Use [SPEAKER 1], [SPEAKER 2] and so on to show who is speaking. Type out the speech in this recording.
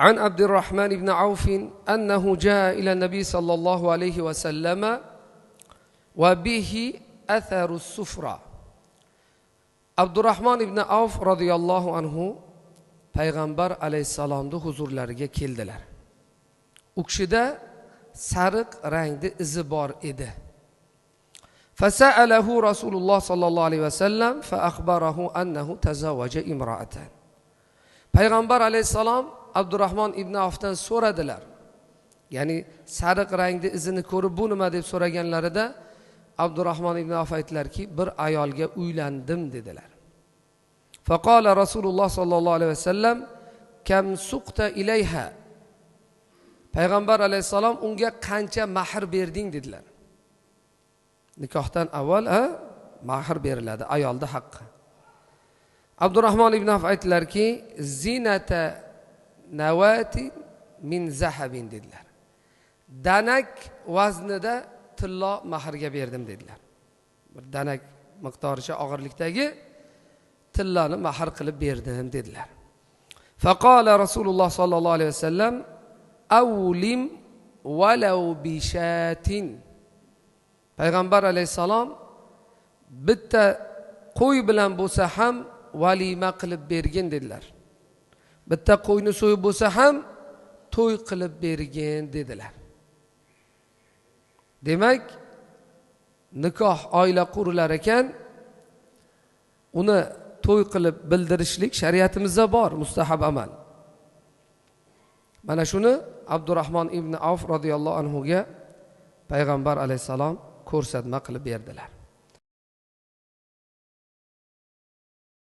[SPEAKER 1] عن عبد الرحمن بن عوف أنه جاء إلى النبي صلى الله عليه وسلم وبه أثر السفرة. Abdurrahmon ibn Avf radhiyallohu anhu payg'ambar alayhissalomning huzurlariga keldilar. U kishida sariq rangli izi bor edi. Fasa'alahu Rasululloh sallallohu alayhi vasallam fa akhbarahu annahu tazawwaja imra'atan. Payg'ambar alayhissalom Abdurrahmon ibn Avfdan so'radilar. Ya'ni sariq rangli izini ko'rib bu nima deb so'raganlarida Abdurrahmon ibn Avf aytdilarki, bir ayolga uylandim dedilar. Faqala Rasululloh sallallohu alayhi vasallam kam suqta ilayha. Payg'ambar alayhissalom unga qancha mahr berding dedilar. Nikohdan avval mahr beriladi, ayolda haqqi. Abdurrahmon ibn Avf aytdilarki, zinata nawati min zahabin dedilar. Danak vaznida tillo mahrga berdim dedilar. Bir danak miqdoricha og'irlikdagi tilloni mahr qilib berdim dedilar. Faqala Rasululloh sallallohu alayhi vasallam avlim walau bishatin. Payg'ambar alayhissalom bitta qo'y bilan bo'lsa ham valima qilib bergin dedilar. Bitta qo'yni so'yib bo'lsa ham to'y qilib bergin dedilar. Demak, nikoh oila qurilar ekan, uni to'y qilib bildirishlik shariatimizda bor, mustahab amal. Mana shuni Abdurrahmon ibn Avf radhiyallohu anhu ga payg'ambar alayhissalom ko'rsatma qilib berdilar.